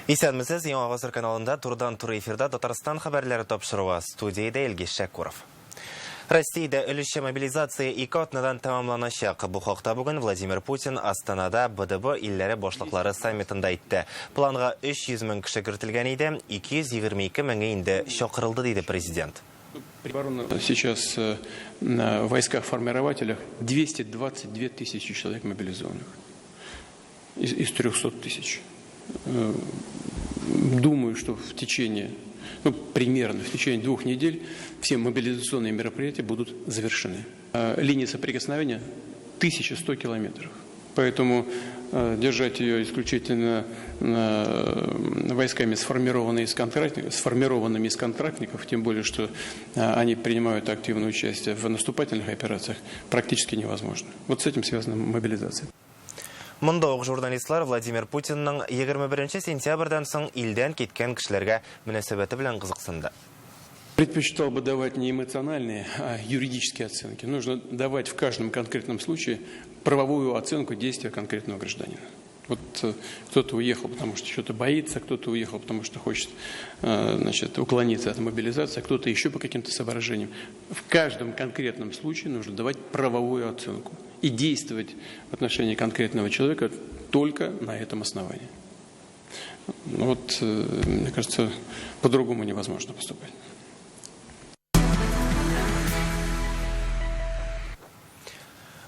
Исәнмесез, Яңа Гасыр каналында турыдан-туры эфирда Татарстан хәбәрләре тапшыруы. Студиядә Илгиз Шәкуров. Россиядә өлешчә мобилизация ике атнадан тәмамланачак. Бу хакта бүген Владимир Путин Астанада БДБ илләре башлыклары саммитында әйтте. Планга 300 мең кеше кертелгән иде, 222 меңе инде чакырылды, диде президент. Сейчас э, на войсках-формирователях 222 тысячи человек мобилизованных из 300 тысяч. Э, думаю, что в течение, ну, примерно в течение 2 недель все мобилизационные мероприятия будут завершены. Э, линия соприкосновения 1100 километров. Поэтому держать ее исключительно войсками, сформированными из контрактников, тем более, что они принимают активное участие в наступательных операциях, практически невозможно. Вот с этим связана мобилизация. Монда ук журналистлар Владимир Путинның 21 сентябрьдән соң илдән киткән кешеләргә мөнәсәбәте белән кызыксынды. Предпочитал бы давать не эмоциональные, а юридические оценки. Нужно давать в каждом конкретном случае правовую оценку действия конкретного гражданина. Вот кто-то уехал, потому что что-то боится, кто-то уехал, потому что хочет значит, уклониться от мобилизации, а кто-то еще по каким-то соображениям. В каждом конкретном случае нужно давать правовую оценку и действовать в отношении конкретного человека только на этом основании. Ну вот, мне кажется, по-другому невозможно поступать.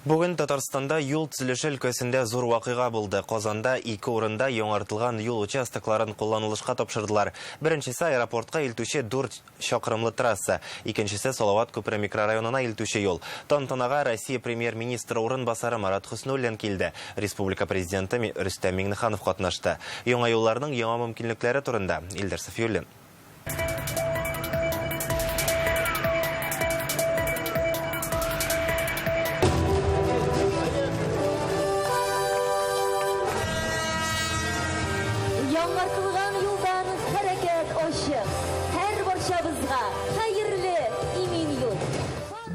Бүген Татарстанда юл төзелеше өлкәсендә зур вакыйга булды. Казанда ике урында яңартылган юл участокларын кулланылышка тапшырдылар. Беренчесе аэропортка илтүче 4 чакрымлы трасса, икенчесе Салават күпере микрорайонына илтүче юл. Тантанага Россия премьер-министры урынбасары Марат Хөснуллин килде. Республика президенты Рөстәм Миңнеханов катнашты. Яңа юлларның яңа мөмкинлекләре турында Илдар Сафиуллин. Яңартылган юлдан хәрәкәт ачык. Һәр барчабызга хәерле, имин юл.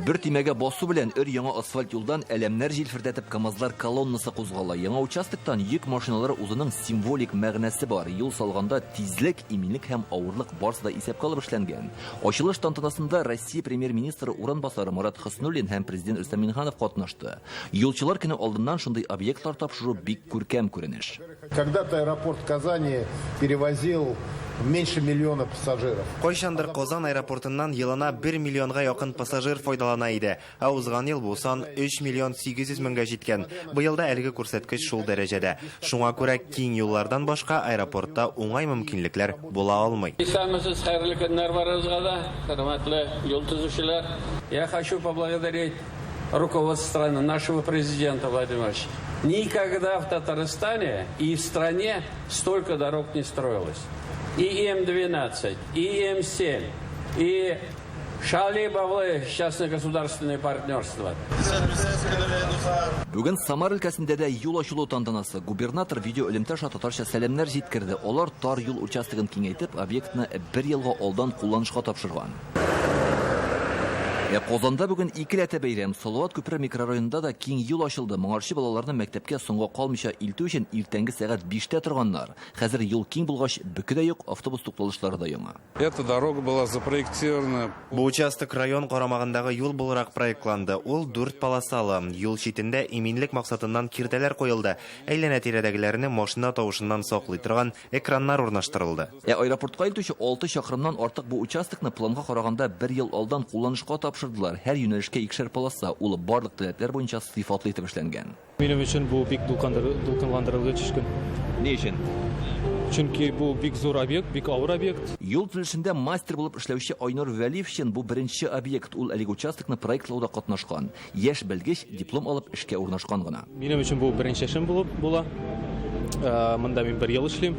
Бер төймәгә басу белән өр яңа асфальт юлдан әләмнәр җилфердәтеп КАМАЗлар колоннасы кузгала. Яңа участоктан йөк машиналары узуның символик мәгънәсе бар. Юл салганда тизлек, иминлек һәм авырлык барысы да исәпкә алып эшләнгән. Ачылыш тантанасында Россия премьер-министры урынбасары Марат Хөснуллин һәм президент Рөстәм Миңнеханов катнашты. Юлчылар көне алдыннан шундый объектлар тапшыру бик күркәм күренеш. Когда-то аэропорт Казани перевозил меньше миллиона пассажиров. Кайчандыр Казан аэропортыннан елына 1 миллионга якын пассажир файдалана иде. Ә узган ел бу сан 3 миллион 800 меңгә җиткән. Быел да әлеге күрсәткеч шул дәрәҗәдә. Шуңа күрә киң юллардан башка аэропортта уңай мөмкинлекләр була алмый. Исәнмесез, хәерле көннәр барыгызга да, хөрмәтле юл төзүчеләр. Я хочу поблагодарить руководство страны, нашего президента Владимира Владимировича. Никогда в Татарстане и в стране столько дорог не строилось. И М-12, и М-7, и Шали-Бавлы, частно-государственное партнерство. Бүген Самар өлкәсендә дә юл ачылу тантанасы. Губернатор видео элемтә аша татарча сәламнәр җиткерде. Алар тар юл участогын киңәйтеп, объектны бер елга алдан кулланышка тапшырган. Ә Казанда бүген икеләтә бәйрәм. Салават күпере микрорайонында да киң юл ачылды. Моңарчы балаларны мәктәпкә соңга калмыйча илтү өчен иртәнге сәгать 5тә торганнар. Хәзер юл киң булгач, бөке дә юк, автобус тукталышлары да яңа. Эта дорога была запроектирована Бу участок район карамагындагы юл буларак проектланды. Ул дүрт полосалы. Юл читендә иминлек максатыннан киртәләр куелды. Әйләнә-тирәдәгеләрне машина тавышыннан саклый торган экраннар урнаштырылды. Ә аэропортка илтүче 6 чакрымнан артык бу участокны планга караганда бер ел алдан кулланышка тапшырдылар. Һәр юнәлешкә икешәр полоса, ул барлык таләпләр буенча сыйфатлы итеп эшләнгән. Минем өчен бу бик дулкынландыргыч көн. Ни өчен? Чөнки бу бик зур объект, бик авыр объект. Юл төзелешендә мастер булып эшләүче Айнур Вәлиев өчен бу беренче объект. Ул әлеге участокны проектлауда катнашкан. Яшь белгеч диплом алып эшкә урнашкан гына. Минем өчен бу беренче эшем булып була. Монда мин бер ел эшлим.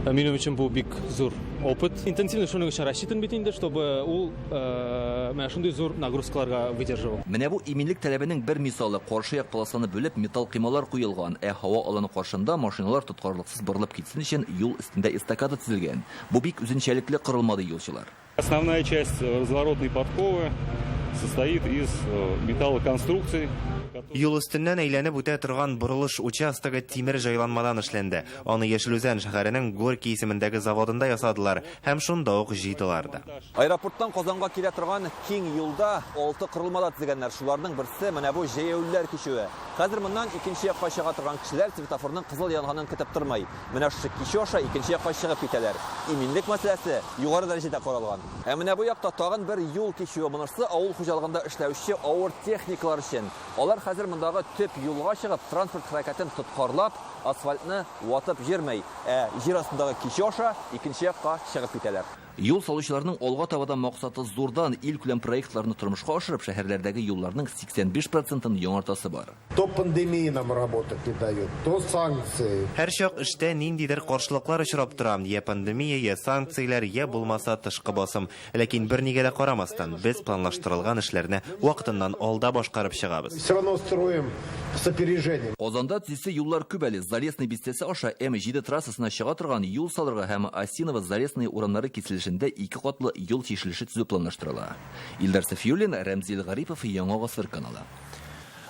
Минем өчен бу бик зур опыт. Интенсивный шуның өчен рассчитан бит инде, чтобы ул менә шундый зур нагрузкаларга выдерживал. Менә бу иминлек таләбенең бер мисалы. Каршы як полосаны бүлеп металл коймалар куелган. Ә һава аланы каршында машиналар тоткарлыксыз борылып китсен өчен юл өстендә эстакада төзелгән. Бу бик үзенчәлекле корылма, ди юлчылар. Основная часть разворотной подковы состоит из металлоконструкций. Юл өстеннән әйләнеп үтә торган борылыш участогы тимер җайланмадан эшләнде. Аны Яшел Үзән шәһәренең Горький исемендәге заводында ясадылар һәм шунда ук җыйдылар да. Аэропорттан Казанга килә торган киң юлда 6 корылмада төзегәннәр. Шуларның берсе менә бу җәяүлеләр кичүе. Хәзер моннан икенче якка чыга торган кешеләр светофорның кызыл янганын көтеп тормый. Менә шушы кичү аша икенче якка чыгып китәләр. Иминлек мәсьәләсе югары дәрәҗәдә каралган. Ә менә бу якта тагын бер юл кичүе. Монысы авыл хуҗалыгында эшләүче авыр техникалар өчен. Алар хәзер мондагы төп юлга чыгып, транспорт хәрәкәтен тоткарлап, асфальтны ватып йөрмәй. Ә җир астындагы кичү аша икенче якка чыгып китәләр. Юл салучыларның алга таба да максаты зурдан илкүләм проектларны тормышка ашырып, шәһәрләрдәге юлларның 85%-ын яңартасы бар. То пандемия нам работать не дает, то санкции. Һәр чак эштә ниндидер каршылыклар очрап тора. Я пандемия, я санкцияләр, я булмаса тышкы басым. Ләкин бернигә дә карамастан, без планлаштырылган эшләрне вакытыннан алда башкарып чыгабыз. Все равно строим с опережением. Казанда төзисе юллар күп әле. Залесный бистәсе аша М7 трассасына чыга торган юл салырга һәм Осиново Залесный урамнары киселешендә ике катлы юл чишелеше төзү планлаштырыла. Илдар Сафиуллин, Рәмзил Гарипов, Яңа Гасыр каналы.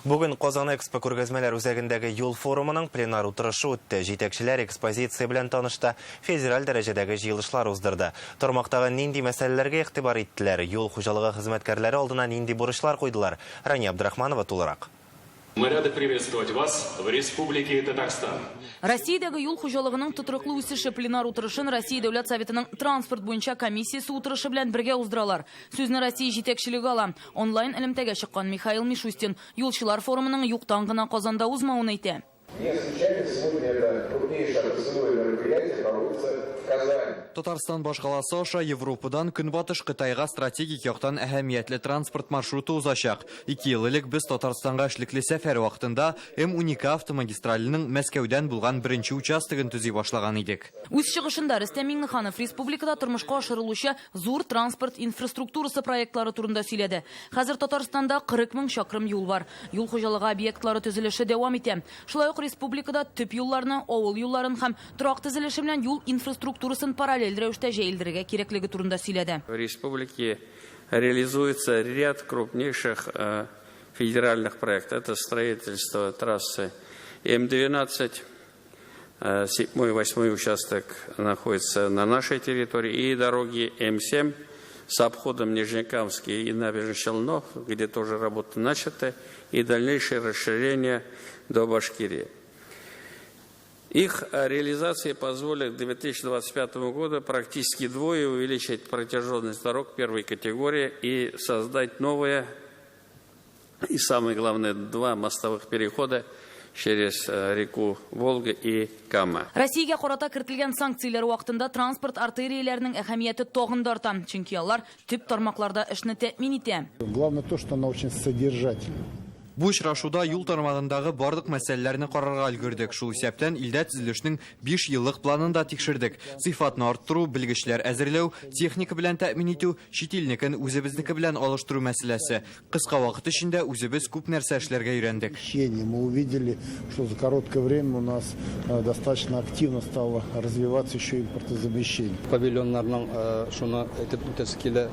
Бүген Казан Экспо күргәзмәләр үзәгендәге юл форумының пленар утырышы үтте. Җитәкчеләр экспозиция белән танышты, федераль дәрәҗәдәге җыелышлар уздырды. Тармактагы нинди мәсьәләләргә игътибар иттеләр, юл хуҗалыгы хезмәткәрләре алдына нинди бурычлар куйдылар? Рания Абдрахманова тулырак. Мы рады приветствовать вас в Республике Татарстан. Россиядәге юл хуҗалыгының тотрыклы үсеше пленар утырышын Россия Дәүләт Советының транспорт буенча комиссиясе утырышы белән бергә уздыралар. Сүзне Россия җитәкчелеге ала. Онлайн элемтәгә чыккан Михаил Мишустин юлчылар форумының юктан гына Казанда узмавын әйтә. Не случайно сегодня это крупнейшее отраслевое мероприятие проводится в Казани. Татарстан башкаласы аша Европадан Көнбатыш Кытайга стратегик яктан әһәмиятле транспорт маршруты узачак. 2 ел элек без Татарстанга эшлекле сәфәр вакытында М12 автомагистраленең Мәскәүдән булган беренче участогын төзи башлаган идек. Үз чыгышында Рөстәм Миңнеханов республикада тормышка ашырылучы зур транспорт инфраструктурасы проектлары турында сөйләде. Хәзер Татарстанда 40 мең чакрым юл бар. Юл хуҗалыгы объектлары төзелеше дәвам итә. Шулай ук республикада төп юлларны, авыл юлларын һәм торак төзелеше белән юл инфраструктурасын параллель рәвештә җәелдерергә кирәклеге турында сөйләде. В республике реализуется ряд крупнейших федеральных проектов. Это строительство трассы М12, 7-8 участок находится на нашей территории, и дороги М7 с обходом Нижнекамский и Набережных Челнов, где тоже работы начаты, и дальнейшее расширение до Башкирии. Их реализация позволит к 2025 году практически вдвое увеличить протяженность дорог первой категории и создать новые и, самое главное, 2 мостовых перехода через реку Волга и Кама. Россиягә карата кертелгән санкцияләр вакытында транспорт артерияләренең әһәмияте тагын да арта, чөнки алар төп тармакларда эшне тәэмин итә. Главное то, что она очень содержательна. Бу очрашуда юл тармагындагы барлык мәсьәләләрне карарга өлгердек. Шул исәптән илдә төзелешнең 5 еллык планын да тикшердек. Сыйфатны арттыру, белгечләр әзерләү, техника белән тәэмин итү, чит илнекен үзебезнеке белән алыштыру мәсьәләсе. Кыска вакыт эчендә үзебез күп нәрсә эшләргә өйрәндек. Мы увидели, что за короткое время у нас достаточно активно стало развиваться еще импортозамещение. Павильоннарның шуны әйтеп үтәсе килә,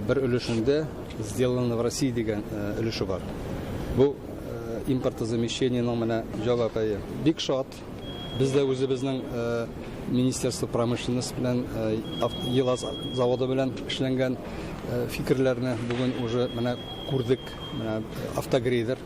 бер өлешендә сделано в России дигән өлеше бар. Бу импортозамещениенең менә җавабы. Бик шат. Без дә үзебезнең Министерство промышленности белән, ЕЛАЗ заводы белән эшләнгән фикерләрне бүген уже менә күрдек. Менә автогрейдер.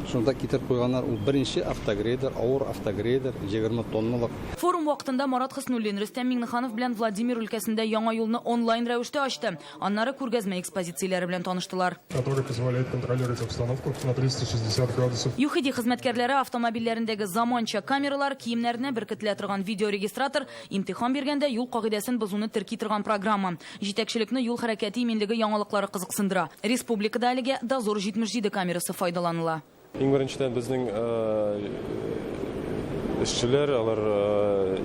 Шунда китереп куйганнар, ул беренче автогрейдер, авыр автогрейдер, 20 тонналык. Форум вакытында Марат Хөснуллин Рөстәм Миңнеханов белән Владимир өлкәсендә яңа юлны онлайн рәвештә ачты. Аннары күргәзмә экспозицияләре белән таныштылар. Который позволяет контролировать обстановку на 360 градусов. ЮХИДИ хезмәткәрләре автомобильләрендәге заманча камералар, киемнәренә беркетелә торган видеорегистратор, имтихан биргәндә юл кагыйдәсен бозуны терки торган программа. Җитәкчелекне юл хәрәкәте иминлеге яңалыклары кызыксындыра. Республикада әлегә Дозор 77 камерасы файдаланыла. Иң беренчедән безнең эшчеләр, алар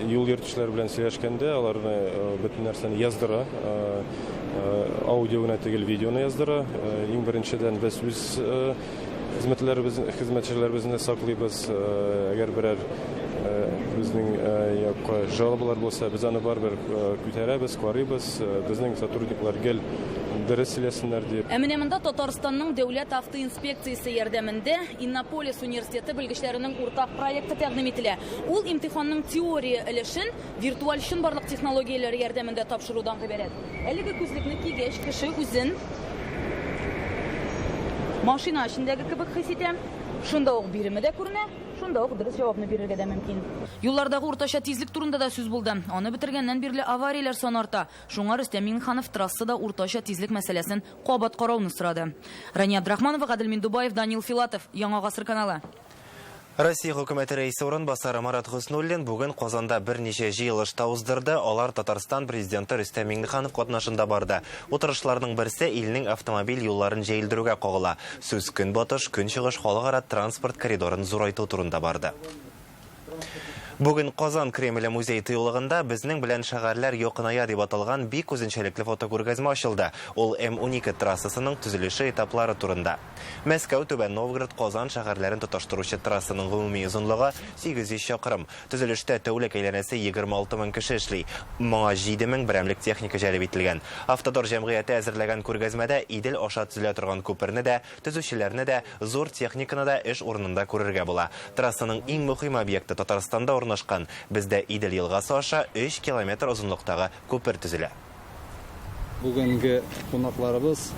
юл йөртүчеләр белән сөйләшкәндә, аларны бөтен нәрсәне яздыра, аудио гына түгел, видеоны яздыра. Иң беренчедән без үз хезмәтчеләребезне саклыйбыз. Әгәр берәр безнең якка жалобалар булса, без аны барыбер күтәрәбез, карыйбыз. Безнең сотрудниклар гел дөрес сөйләсеннәр дип. Ә менә монда Татарстанның дәүләт автоинспекциясе ярдәмендә Иннополис университеты белгечләренең уртак проекты тәкъдим ителә. Ул имтиханның теория өлешен виртуаль чынбарлык технологияләре ярдәмендә тапшырудан гыйбарәт. Әлеге күзлекне кигәч, кеше үзен машина эчендәге кебек хис итә. Шунда ук биреме дә күренә, шунда ук дөрес җавапны бирергә дә мөмкин. Юллардагы уртача тизлек турында да сүз булды. Аны бетергәннән бирле аварияләр саны арта. Шуңа Рөстәм Миңнеханов трассада уртача тизлек мәсьәләсен кабат карауны сорады. Рания Абдрахманова, Гадел Миндубаев, Данил Филатов, Яңа Гасыр каналы. Россия хөкүмәте рәисе урынбасары Марат Хөснуллин бүген Казанда берничә җыелышта уздырды. Алар Татарстан президенты Рөстәм Миңнеханов катнашында барды. Утырышларның берсе илнең автомобиль юлларын җәелдерүгә кагыла. Сүз көнбатыш, көнчыгыш халыкара транспорт коридорын зурайту турында барды. Бүген Казан Кремле музей тыюлыгында безнең белән шәһәрләр якыная дип аталган бик үзенчәлекле фотокүргәзмә ачылды. Ул М12 трассасының төзелеше этаплары турында. Мәскәү, Түбән Новгород, Казан шәһәрләрен тоташтыручы трассаның гомуми озынлыгы 800 чакрым. Төзелештә тәүлек әйләнәсе 26 мең кеше эшли. Моңа 7 мең берәмлек техника җәлеп ителгән. Автодор җәмгыяте әзерләгән күргәзмәдә Идел аша төзелә торган күперне дә, төзүчеләрне дә, зур техниканы да эш урынында күрергә була. Трассаның иң мөһим объекты Татарстанда урнашкан. Бездә Идел елгасы аша 3 километр озынлыктагы күпер төзелә. Бүгенге кунакларыбыз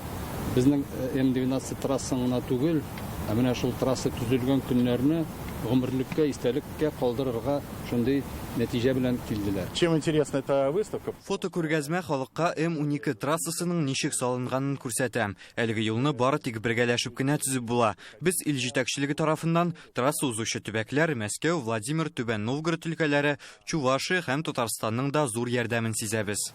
безнең М12 трассаны гына түгел, ә менә шул трасса төзелгән көннәрне гомерлеккә, истәлеккә калдырырга шундый нәтиҗә белән килделәр. Чем интересна эта выставка? Фотокүргәзмә халыкка М12 трассасының ничек салынганын күрсәтә. Әлеге юлны бары тик бергәләшеп кенә төзеп була. Без ил җитәкчелеге тарафыннан трасса узучы төбәкләр Мәскәү, Владимир, Түбән Новгород өлкәләре, Чувашия һәм Татарстанның да зур ярдәмен сизәбез.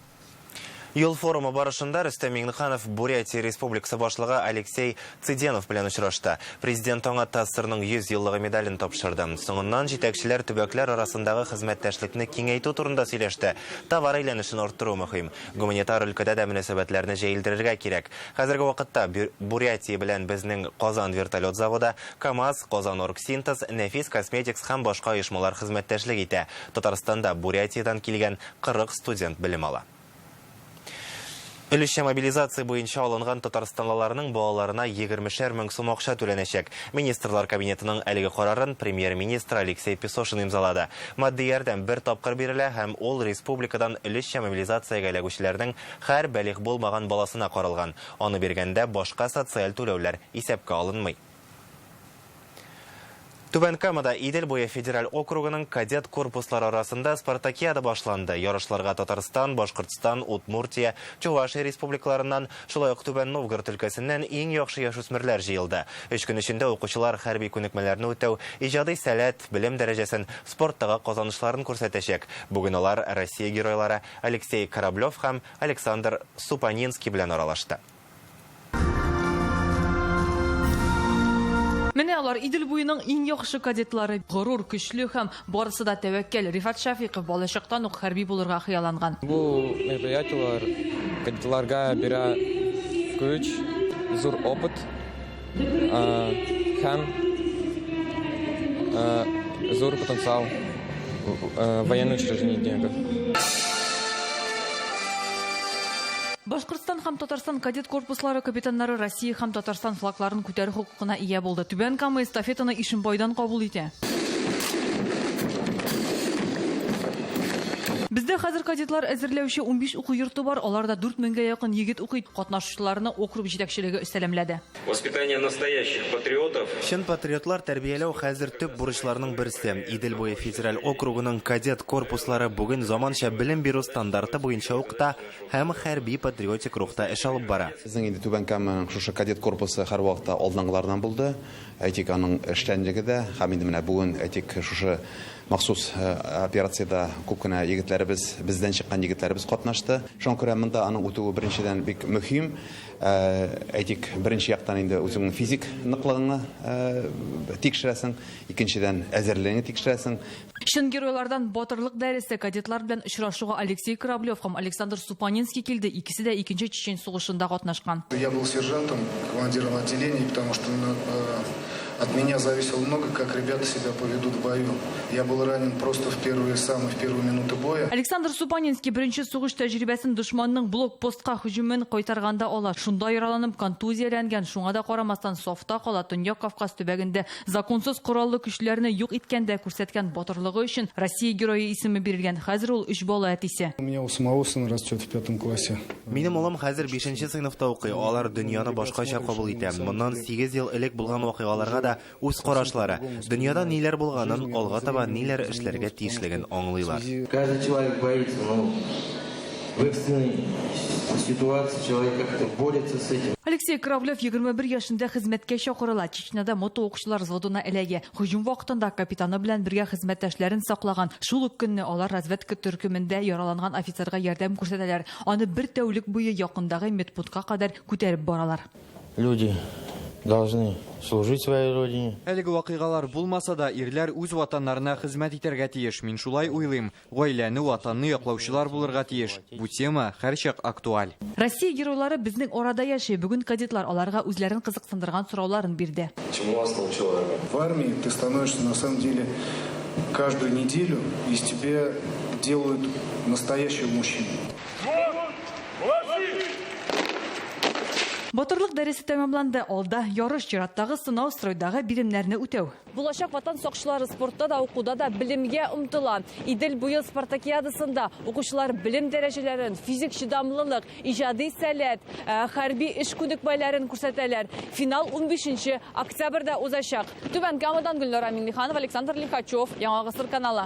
Юл форумы барышында Рөстәм Миңнеханов Бурятия Республикасы башлыгы Алексей Цыденов белән очрашты. Президент аңа ТАССРның 100 еллыгы медален тапшырды. Соңыннан җитәкчеләр төбәкләр арасындагы хезмәттәшлекне киңәйтү турында сөйләште. Товар әйләнешен арттыру мөһим. Гуманитар өлкәдә дә мөнәсәбәтләрне җәелдерергә кирәк. Хәзерге вакытта Бурятия белән безнең Казан вертолет заводы, КАМАЗ, Казан Оргсинтез, Нәфис Косметикс һәм башка оешмалар хезмәттәшлек итә. Татарстанда Бурятиядән килгән 40 студент белем ала. Өлешчә мобилизация буенча алынган татарстанлыларның балаларына 20 мең сум акча түләнәчәк. Министрлар кабинетының әлеге карарын премьер-министр Алексей Песошин имзалады. Матди ярдәм бер тапкыр бирелә һәм ул республикадан өлешчә мобилизациягә эләгүчеләрнең һәр балигъ булмаган баласына каралган. Аны биргәндә башка социаль түләүләр исәпкә алынмый. Түбән Камада Идел буе федераль округының кадет корпуслары арасында спартакиада башланды. Ярышларга Татарстан, Башкортстан, Удмуртия, Чувашия республикаларыннан, шулай ук Түбән Новгород өлкәсеннән иң яхшы яшүсмерләр җыелды. 3 көн эчендә укучылар хәрби күнекмәләрне үтәү, иҗади сәләт, белем дәрәҗәсен, спорттагы казанышларын күрсәтәчәк. Бүген алар Россия геройлары Алексей Кораблев һәм Александр Супанинский белән аралашты. Менә алар Идел буеның иң яхшы кадетлары, горур, көчле һәм барысы да тәвәккәл. Рифат Шәфиков балачактан ук хәрби булырга хыялланган. Бу мероприятиеләр кадетларга бирә көч, зур опыт һәм зур потенциал военных учреждениях. Башкортстан һәм Татарстан кадет корпуслары капитаннары Россия һәм Татарстан флагларын күтәрү хокукына ия булды. Түбән Кама эстафетаны Ишембайдан кабул итә. Бездә хәзер кадетлар әзерләүче 15 уку йорты бар, аларда 4000гә якын егет укый. Катнашучыларны округ җитәкчелеге сәламләде. Воспитание настоящих патриотов. Чын патриотлар тәрбияләү хәзер төп бурычларның берсе. Идел буе федераль округының кадет корпуслары бүген заманча белем бирү стандарты буенча укыта һәм хәрби патриотик рухта эш алып бара. Безнең инде Түбән Каманың шушы кадет корпусы һәрвакытта алдынгылардан булды. Әйтик, аның эшчәнлеге дә һәм инде менә бүген әйтик шушы махсус операцияда күп кенә егетләребез, бездән чыккан егетләребез катнашты. Шуңа күрә монда аның үтүе беренчедән бик мөһим. Әйтик, беренче яктан инде үзеңнең физик ныклыгыңны тикшерәсең, икенчедән әзерлегеңне тикшерәсең. Чын геройлардан батырлык дәресе кадетлар белән очрашуга Алексей Кораблев һәм Александр Супанинский килде. Икесе дә икенче Чечен сугышында катнашкан. Я был сержантом, командиром отделения, потому что От меня зависело много, как ребята себя поведут в бою. Я был ранен просто в первые самые в первые минуты боя. Александр Супанинский беренче сугыш тәҗрибәсен дошманның блокпостка һөҗүмен кайтарганда ала. Шунда яраланып контузияләнгән, шуңа да карамастан сафта кала. Төньяк Кавказ төбәгендә законсыз кораллы көчләрне юк иткәндә күрсәткән батырлыгы өчен Россия герое исеме бирелгән. Хәзер ул өч бала әтисе. У меня у самого сын растет в пятом классе. Минем улым хәзер 5 сыйныфта укый. Алар дөньяны башкача кабул итә. Моннан 8 ел элек булган вакыйгаларга да үз карашлары, дөньяда ниләр булганын, алга таба ниләр эшләргә тиешлеген аңлыйлар. Каждый человек боится, но в экстренной ситуации человек как-то борется с этим. Алексей Кравлев 21 яшендә хезмәткә чакырыла. Чечняда мотоукчылар взводына эләгә. Һөҗүм вакытында капитаны белән бергә хезмәттәшләрен саклаган. Шул ук көнне алар разведка төркемендә яраланган офицерга ярдәм күрсәтәләр. Аны бер тәүлек буе якындагы медпунктка кадәр күтәреп баралар. Люди должны служить своей родине. Әлеге вакыйгалар булмаса да, ирләр үз ватаннарына хезмәт итәргә тиеш. Мин шулай уйлыйм. Гаиләне, ватанны яклаучылар булырга тиеш. Бу тема һәрчак актуаль. Россия геройлары безнең арада яши. Бүген кадетлар аларга үзләрен кызыксындырган сорауларын бирде. Чему вас научила армия? В армии ты становишься на самом деле каждую неделю из тебя делают настоящего мужчину. Батырлык дәресе тәмамланды. Алда ярыш, чираттагы сынау, стройдагы биремнәрне үтәү. Булачак ватан сакчылары спортта да, укуда да белемгә омтыла. Идел буе спартакиадасында укучылар белем дәрәҗәләрен, физик чыдамлылык, иҗади сәләт, хәрби эш күнекмәләрен күрсәтәләр. Финал 15 октябрьдә узачак. Түбән Камадан Гөлнара Миңнеханова, Александр Лихачев, Яңа Гасыр каналы.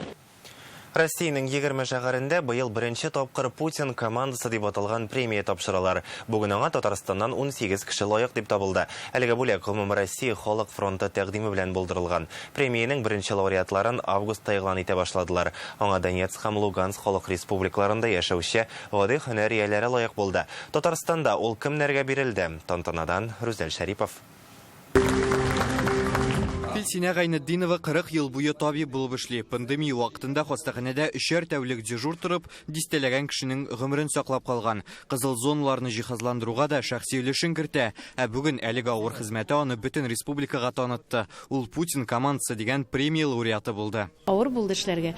Россиянең 20 шәһәрендә быел беренче тапкыр Путин командасы дип аталган премия тапшыралар. Бүген аңа Татарстаннан 18 кеше лаек дип табылды. Әлеге бүләк Гомумроссия халык фронты тәкъдиме белән булдырылган. Премиянең беренче лауреатларын августта игълан итә башладылар. Аңа Донецк һәм Луганск халык республикаларында яшәүче гади һөнәр ияләре лаек булды. Татарстанда ул кемнәргә бирелде? Тантанадан Рүзәл Шәрипов. Филсинә Гайнетдинова 40 ел буе табиб булып эшли. Пандемия вакытында хастаханәдә өчәр тәүлек дежур торып, дистәләгән кешенең гомерен саклап калган. Кызыл зоналарны җиһазландыруга да шәхси өлешен кертә. Ә бүген әлеге авыр хезмәте аны бөтен республикага танытты. Ул Путин командасы дигән премия лауреаты булды. Авыр булды эшләргә.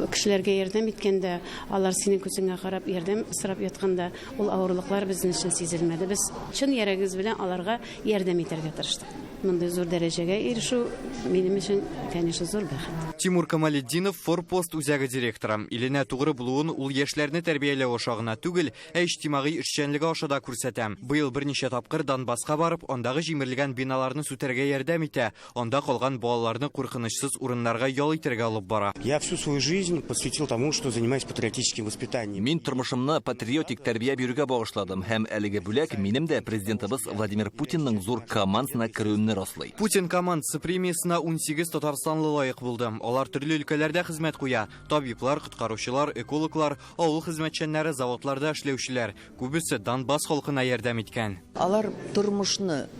Кешеләргә ярдәм иткәндә, алар синең күзеңә карап ярдәм сорап ятканда, ул авырлыклар безнең өчен сизелмәде. Без чын йөрәгебез белән аларга ярдәм итәргә тырыштык. Мондай зур дәрәҗәгә ирешү минем өчен, конечно, зур бәхет. Тимур Камалетдинов Форпост үзәге директоры. Иленә тугры булуын ул яшьләрне тәрбияләү аша гына түгел, ә иҗтимагый эшчәнлеге аша да күрсәтә. Быел берничә тапкыр Донбасска барып, андагы җимерелгән биналарны сүтәргә ярдәм итә, анда калган балаларны куркынычсыз урыннарга ял итәргә алып бара. Я всю свою жизнь посвятил тому, что занимаюсь патриотическим воспитанием. Мин тормышымны патриотик тәрбия бирүгә багышладым һәм әлеге бүләк минем дә президентыбыз Владимир Путинның зур командасына керүемне раслый. Путин командасы премиясына 18 татарстанлы лаек булды. Алар төрле өлкәләрдә хезмәт куя. Табиблар, коткаручылар, экологлар, авыл хезмәтчәннәре, заводларда эшләүчеләр. Күбесе Донбасс халкына ярдәм иткән. Алар тормышны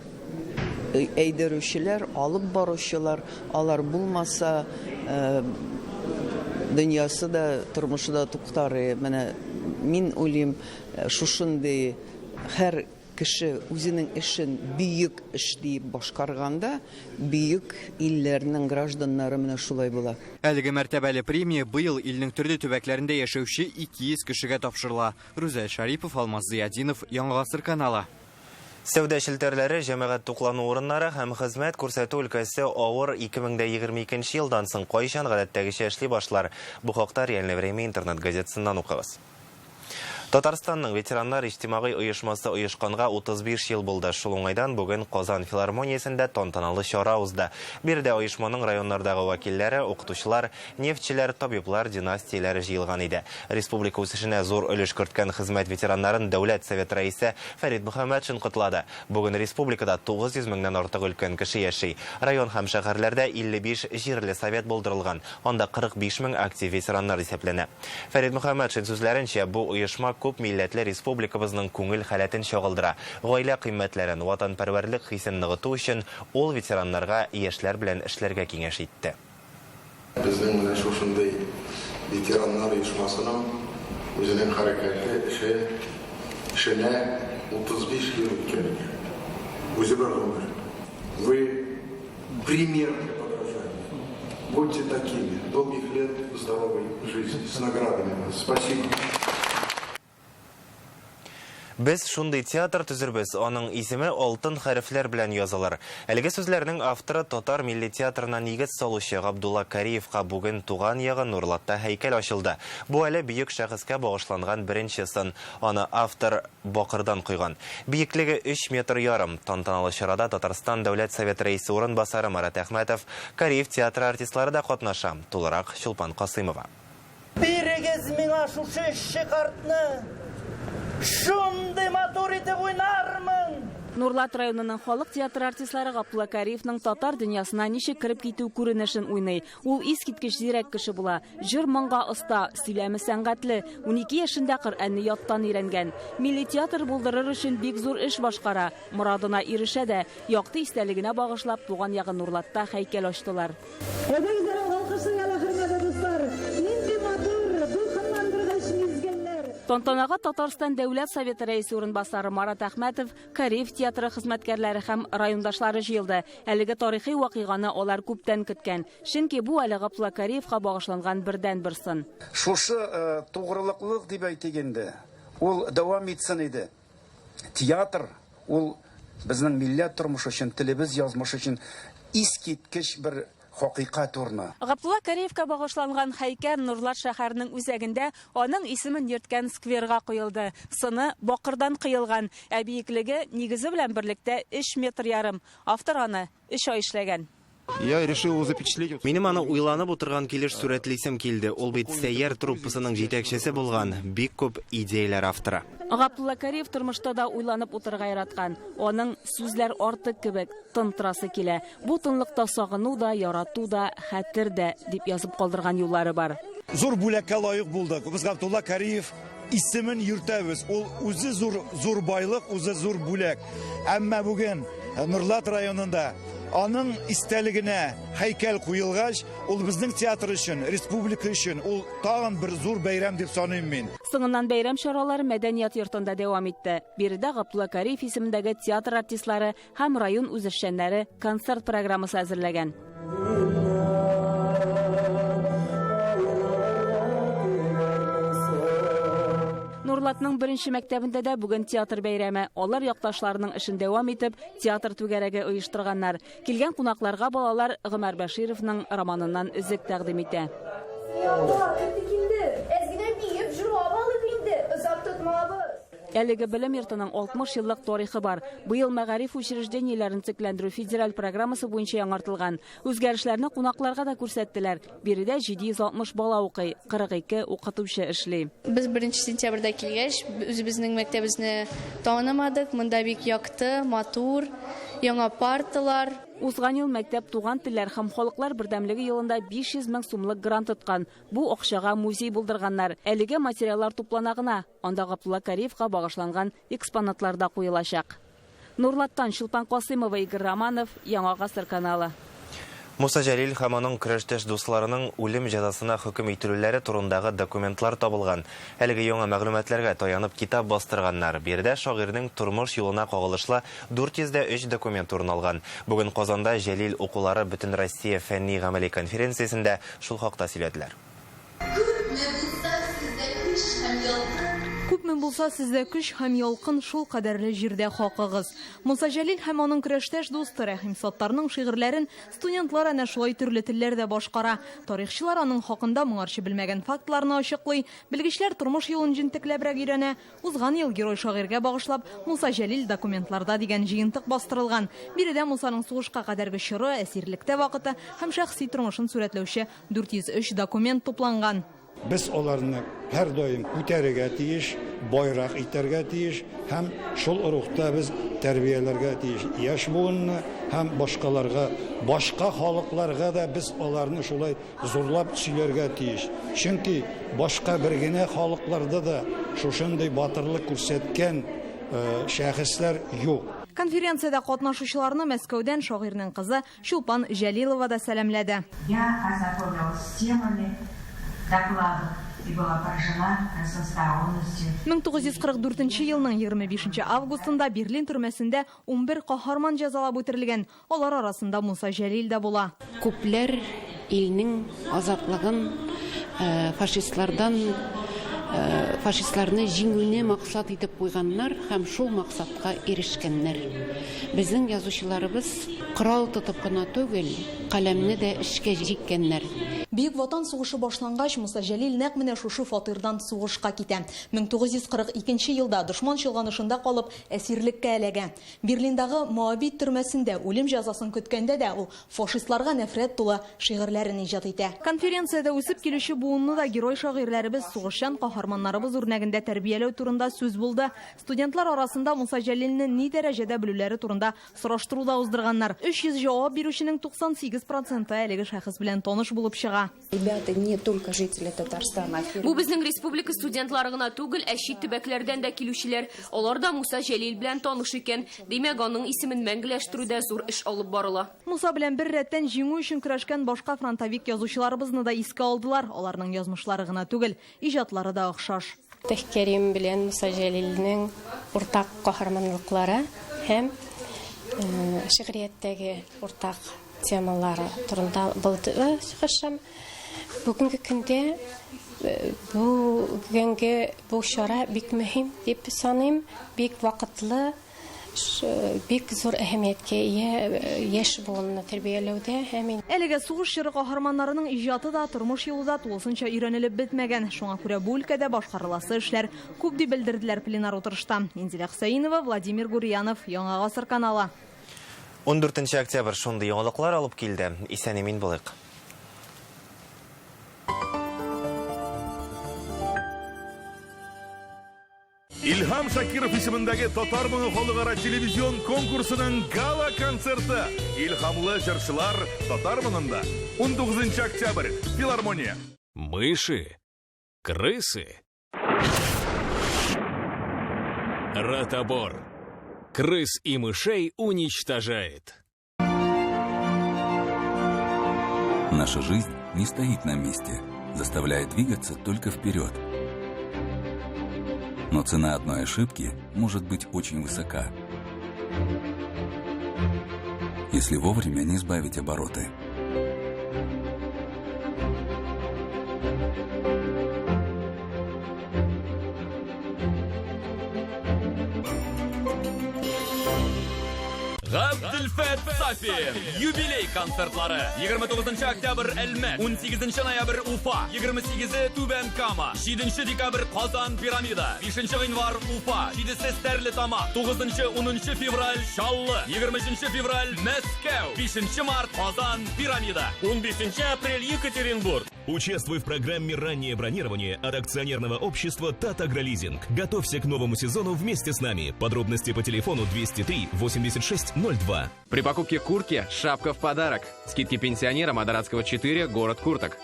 әйдерүчеләр, алып баручылар, алар булмаса, дөньясы да, тормышы да туктар. Менә мин уйлыйм, шушындый һәр кеше үзенең эшен бөек эш дип башкарганда, бөек илләрнең гражданнары менә шулай була. Әлеге мәртәбәле премия быел илнең төрле төбәкләрендә яшәүче 200 кешегә тапшырыла. Рүзәл Шарипов, Алмаз Зыядинов, Яңа Гасыр каналы. Сәүдә челтәрләре, җәмәгать туклану урыннары һәм хезмәт күрсәтү өлкәсе авыр 2022 елдан соң кайчан гадәттәгечә эшли башлар. Бу хакта Реальное время интернет газетасыннан укыгыз. Татарстанның ветераннар иҗтимагый оешмасы оешканга 35 ел булды. Шул уңайдан бүген Казан филармониясендә тантаналы чара узды. Биредә оешманың районнардагы вәкилләре, укытучылар, нефтьчеләр, табиблар династияләре җыелган иде. Республика үсешенә зур өлеш керткән хезмәт ветераннарын Дәүләт Совет рәисе Фәрит Мөхәммәтшин котлады. Бүген республикада 900 меңнән артык өлкән кеше яши. Район һәм шәһәрләрдә 55 җирле совет булдырылган. Анда 45 мең актив ветераннар исәпләнә. Фәрит Мөхәммәтшин сүзләренчә, бу оешма күп милләтле республикабызның күңел халәтен чагылдыра. Гаилә кыйммәтләрен, ватанпәрвәрлек хисен ныгыту өчен ул ветераннарга яшьләр белән эшләргә киңәш итте. Безнең менә шушындый ветераннар оешмасының үзенең хәрәкәте, эше, эшенә 35 ел үткән икән. Үзе бер гомер. Вы Пример для подражания. Будьте такими. Долгих лет здоровой жизни. С наградами вас. Спасибо. Без шундый театр төзербез, аның исеме алтын хәрефләр белән язылыр. Әлеге сүзләрнең авторы татар милли театрына нигез салучы Габдулла Кариевка бүген туган ягы Нурлатта һәйкәл ачылды. Бу әле бөек шәхескә багышланган беренче сын. Аны автор бакырдан койган. Биеклеге өч метр ярым. Тантаналы чарада Татарстан Дәүләт Советы Рәисе урынбасары Марат Әхмәтов, Кариев театры артистлары да катнаша. Тулырак Чулпан Касыймова. Бирегез миңа шушы эшче картны! Шундый матур итеп уйнармын! Нурлат районының халык театры артистлары Габдулла Кариевның татар дөньясына ничек кереп китү күренешен уйный. Ул искиткеч зирәк кеше була. Җыр-моңга оста, сөйләме сәнгатьле. Унике яшендә Коръәнне яттан өйрәнгән. Милли театр булдырыр өчен бик зур эш башкара. Морадына ирешә дә. Якты истәлегенә багышлап, туган ягы Нурлатта һәйкәл ачтылар. Әйдәгез әле, алкышлыйк әле, хөрмәтле дуслар! Нинди матур, дулкынландыргыч мизгелләр! Тантанага Татарстан Дәүләт Советы Рәисе урынбасары Марат Әхмәтов, Кариев театры хезмәткәрләре һәм райондашлары җыелды. Әлеге тарихи вакыйганы алар күптән көткән. Чөнки бу әле Габдулла Кариевка багышланган бердәнбер сын. Шушы тугрылыклылык дип әйтик инде, ул дәвам итсен иде. Театр ул безнең милләт тормышы өчен, телебез язмышы өчен искиткеч бер хакыйкать урыны. Габдулла Кариевка багышланган һәйкәл Нурлат шәһәренең үзәгендә аның исемен йөрткән скверга куелды. Сыны бакырдан коелган, ә биеклеге нигезе белән берлектә өч метр ярым. Автор аны өч ай эшләгән. Я решил его запечатлеть. Минем аны уйланып утырган килеш сурәтлисем килде. Ул бит Сәйяр труппасының җитәкчесе булган, бик күп идеяләр авторы. Габдулла Кариев тормышта да уйланып утырырга яраткан. Аның сүзләр артык кебек, тын торасы килә. Бу тынлыкта сагыну да, ярату да, хәтер дә, дип язып калдырган юллары бар. Зур бүләккә лаек булдык. Без Габдулла Кариев исемен йөртәбез. Ул үзе зур, зур байлык, үзе зур бүләк. Әмма бүген Нурлат районында аның истәлегенә һәйкәл куелгач, ул безнең театр өчен, республика өчен ул тагын бер зур бәйрәм дип саныйм мин. Соңыннан бәйрәм чаралары мәдәният йортында дәвам итте. Биредә Габдулла Кариев исемендәге театр артистлары һәм район үзешчәннәре концерт программасы әзерләгән. Нурлатның беренче мәктәбендә дә бүген театр бәйрәме. Алар якташларының эшен дәвам итеп, театр түгәрәге оештырганнар. Килгән кунакларга балалар Гомәр Бәшировның романыннан өзек тәкъдим итә. Апа, кертик инде. Әз генә биеп, җырлап алыйк инде. Озак тотмабыз. Әлеге белем йортының 60 еллык тарихы бар. Быел мәгариф учреждениеләрен төзекләндерү федераль программасы буенча яңартылган. Үзгәрешләрне кунакларга да күрсәттеләр. Биредә 760 бала укый, 42 укытучы эшли. Без беренче сентябрьдә килгәч, үзебезнең мәктәбебезне танымадык. Монда бик якты, матур, яңа парталар. Узган ел мәктәп Туган телләр һәм халыклар бердәмлеге елында 500 мең сумлык грант откан. Бу акчага музей булдырганнар. Әлегә материаллар туплана гына. Анда Габдулла Кариевка багышланган экспонатлар да куелачак. Нурлаттан Чулпан Касыймова, Игорь Романов, Яңа Гасыр каналы. Муса Җәлил һәм аның көрәштәш дусларының үлем җәзасына хөкем ителүләре турындагы документлар табылган. Әлеге яңа мәгълүматларга таянып китап бастырганнар. Биредә шагыйрьнең тормыш юлына кагылышлы 403 документ урын алган. Бүген Казанда Җәлил укулары Бөтенроссия фәнни-гамәли конференциясендә шул хакта сөйләделәр. Күпме булса сездә көч һәм ялкын. Күпме булса сездә көч һәм ялкын, шул кадәрле җирдә хакыгыз. Муса Җәлил һәм аның көрәштәш дусты Рәхим Саттарның шигырьләрен студентлар әнә шулай төрле телләрдә башкара. Тарихчылар аның хакында моңарчы белмәгән фактларны ачыклый, белгечләр тормыш юлын җентекләбрәк өйрәнә. Узган ел герой-шагыйрьгә багышлап Муса Җәлил документларда дигән җыентык бастырылган. Биредә Мусаның сугышка кадәрге чоры, әсирлектә вакыты һәм шәхси тормышын сурәтләүче 403 документ тупланган. Без аларны һәрдаим күтәрергә тиеш, байрак итәргә тиеш һәм шул рухта без тәрбияләргә тиеш яшь буынны һәм башкаларга, башка халыкларга да без аларны шулай зурлап сөйләргә тиеш. Чөнки башка бер генә халыкларда да шушындый батырлык күрсәткән шәхесләр юк. Конференциядә катнашучыларны Мәскәүдән шагыйрьнең кызы Чулпан Җәлилова да сәламләде. Я ознакомилась с темами докладов. И была поражена разносторонностью. 1944 елның 25 августында Берлин төрмәсендә 11 каһарман җәзалап үтерелгән. Алар арасында Муса Җәлил дә була. Күпләр илнең азатлыгын фашистлардан фашистларны җиңүне максат итеп куйганнар һәм шул максатка ирешкәннәр. Безнең язучыларыбыз корал тотып кына түгел, каләмне дә эшкә җиккәннәр. Бөек Ватан сугышы башлангач, Муса Җәлил нәкъ менә шушы фатирдан сугышка китә. 1942 елда дошман чолганышында калып, әсирлеккә эләгә. Берлиндагы Моабит төрмәсендә үлем җәзасын көткәндә дә ул фашистларга нәфрәт тулы шигырьләрен иҗат итә. Конференциядә үсеп килүче буынны да герой шагыйрьләребез, сугышчан каһарманнарыбыз үрнәгендә тәрбияләү турында сүз булды. Студентлар арасында Муса Җәлилне ни дәрәҗәдә белүләре турында сораштыру да уздырганнар. 300 җавап бирүченең 98 проценты әлеге шәхес белән таныш булып чыга. Ребята не только жители Татарстана. Бу безнең республика студентлары гына түгел, ә чит төбәкләрдән дә килүчеләр. Алар да Муса Җәлил белән таныш икән. Димәк, аның исемен мәңгеләштерүдә зур эш алып барыла. Муса белән бер рәттән җиңү өчен көрәшкән башка фронтовик язучыларыбызны да искә алдылар. Аларның язмышлары гына түгел, иҗатлары да охшаш. Фатих Кәрим белән Муса Җәлилнең уртак каһарманлыклары һәм шигърияттәге уртак темалары турында булды чыгышым. Бүгенге көндә бүгенге бу чара бик мөһим дип саныйм, бик вакытлы, бик зур әһәмияткә ия яшь буынны тәрбияләүдә һәм Әлегә сугыш чоры каһарманнарының иҗаты да, тормыш юлы да тулысынча өйрәнелеп бетмәгән. Шуңа күрә бу өлкәдә башкарыласы эшләр күп дип белдерделәр пленар утырышта. Инзилә Хөсәенова, Владимир Гурьянов, Яңа Гасыр каналы. 14 октябрь шундый яңалыклар алып килде. Исән-имин булыйк. Илһам Шакиров исемендәге Татар моңы халыкара телевизион конкурсының гала-концерты. Илһамлы җырчылар Татар моңында. 19 октябрь, Филармония. Мыши, крысы. Ротобор. Крыс и мышей уничтожает. Наша жизнь не стоит на месте, заставляя двигаться только вперед. Но цена одной ошибки может быть очень высока, если вовремя не сбавить обороты. Габделфәт Сафин. Юбилей концертлары. 29 октябрь Әлмәт, 18 ноябрь Уфа, 28 Түбән Кама, 7 декабрь Казан Пирамида, 5 гыйнвар Уфа, 7 Стәрлетамак, 9-10 февраль Чаллы, 23 февраль Мәскәү, 5 март Казан Пирамида, 15 апрель Екатеринбург. Участвуй в программе «Раннее бронирование» от акционерного общества «Татагролизинг». Готовься к новому сезону вместе с нами. Подробности по телефону 203 86 02. При покупке куртки шапка в подарок. Скидки пенсионерам от Арадского 4, город Курток.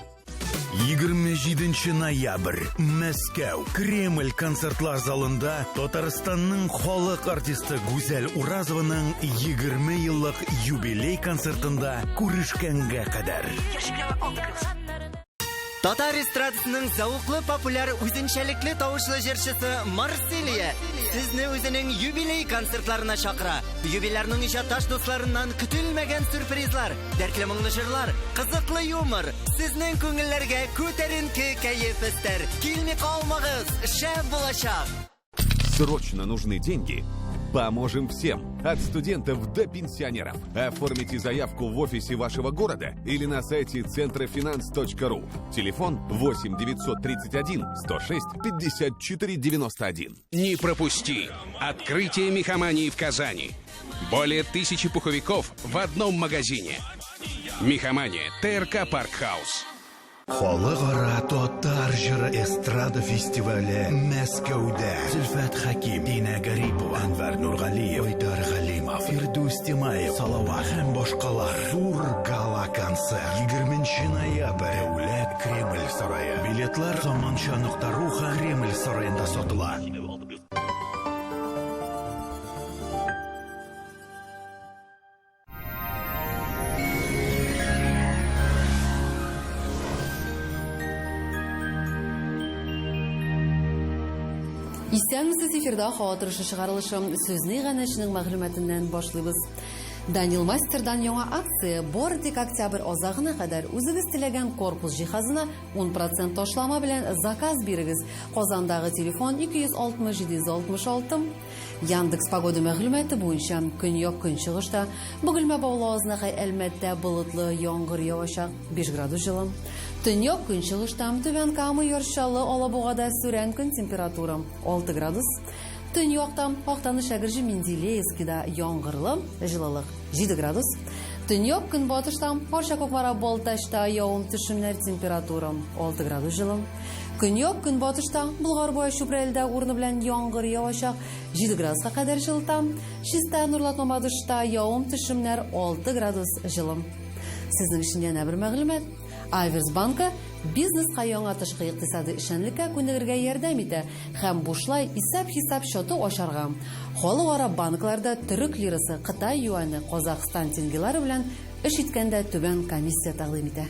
27 ноябрь, Мәскәү, Кремль концертлар залында Татарстанның халык артисты Гүзәл Уразованың 20 еллык юбилей концертында күрешкәнгә кадәр. Татар эстрадасының зәвыклы, популяр, үзенчәлекле тавышлы җырчысы Марсилия сезне үзенең юбилей концертларына чакыра. Юбилярның иҗатташ дусларыннан көтелмәгән сюрпризлар, дәртле моңлы җырлар, кызыклы юмор сезнең күңелләргә күтәренке кәеф өстәр. Килми калмагыз, шәп булачак. Срочно нужны деньги? Поможем всем, от студентов до пенсионеров. Оформите заявку в офисе вашего города или на сайте центрофинанс.ру. Телефон 8 931 106 54 91. Не пропусти! Открытие Мехомании в Казани. Более 1000 пуховиков в одном магазине. Мехомания, ТРК Парк Хаус. Халыкара татар җыры эстрада фестивале Мәскәүдә. Зөлфәт Хәким, Динә Гарипова, Әнвәр Нургалиев, Айдар Галимов, Фирдүс Тимаев, Салават һәм башкалар. Зур гала-концерт. 20 ноябрь. Дәүләт Кремль сарае. Билетлар заманча.ру һәм Кремль сараенда сатыла. Исәнмесез, эфирда һава торышы чыгарылышы. Сүзне иганәченең мәгълүматыннан башлыйбыз. Данил Мастердан яңа акция бары тик октябрь азагына кадәр үзегез теләгән корпус җиһазына 10% ташлама белән заказ бирегез. Казандагы телефон 260 766. Яндекс Погода мәгълүматы буенча көньяк-көнчыгышта Бөгелмә Баулы Азнакай Әлмәттә болытлы яңгыр явачак, 5 градус җылы. Төньяк көнчыгышта Түбән Кама, Яр Чаллы, Алабугада сүрән көн температура 6 градус. Төньякта Актаныш, Әгерҗе, Менделеевскида яңгырлы, җылылык 7 градус. Төньяк көнбатышта Арча, Кукмара, Балтачта явым-төшемнәр, температура 6 градус җылы. Көньяк көнбатышта Болгар буе Чүпрәледә урыны белән яңгыр явачак, 7 градуска кадәр җылыта. Чистай, Нурлат, Мамадышта явым-төшемнәр 6 градус җылы. Сезнең өчен янә бер мәгълүмат. Аверс банкы бизнеска яңа тышкы икътисадый эшчәнлеккә күнегергә ярдәм итә һәм бушлай исәп-хисап счеты ачарга, халыкара банкларда төрек лирасы, Кытай юане, Казахстан тенгелары белән эш иткәндә түбән комиссия тәкъдим итә.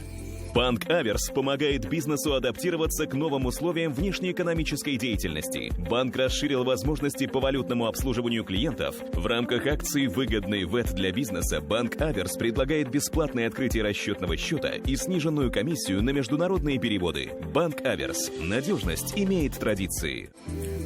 Банк Аверс помогает бизнесу адаптироваться к новым условиям внешнеэкономической деятельности. Банк расширил возможности по валютному обслуживанию клиентов. В рамках акции «Выгодный ВЭТ для бизнеса» Банк Аверс предлагает бесплатное открытие расчетного счета и сниженную комиссию на международные переводы. Банк Аверс. Надежность имеет традиции.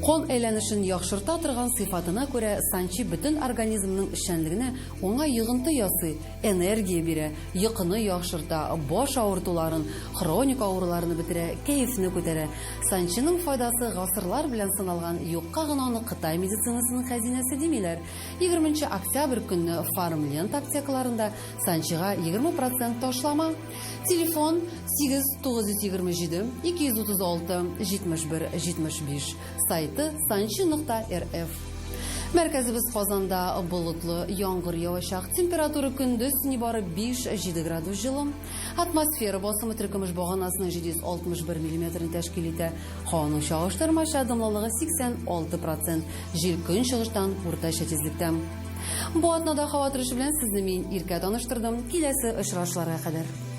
Кан әйләнешен яхшырта торган сыйфатына күрә санчи бөтен организмның эшчәнлегенә уңай йогынты ясый, энергия бирә, йокыны яхшырта, баш авыртуларын, хроник авыруларны бетерә, кәефне күтәрә. Санчиның файдасы гасырлар белән сыналган, юкка гына аны Кытай медицинасының хәзинәсе димиләр. 20 октябрь көнне Фармленд аптекаларында Санчига 20 процент ташлама. Телефон 8 927 236 71 75. Сайты санчи.рф. Мәркәзебез Казанда болытлы яңгыр явачак. Температура көндез нибары 5-7 градус җылы. Атмосфера басымы теркөмеш баганасының 761 миллиметрын тәшкил итә. Һаваның чагыштырмача дымлылыгы 86 процент. Җил көнчыгыштан уртача тизлектә. Бу атнада һава торышы белән сезне мин Иркә таныштырдым. Киләсе очрашуларга кадәр.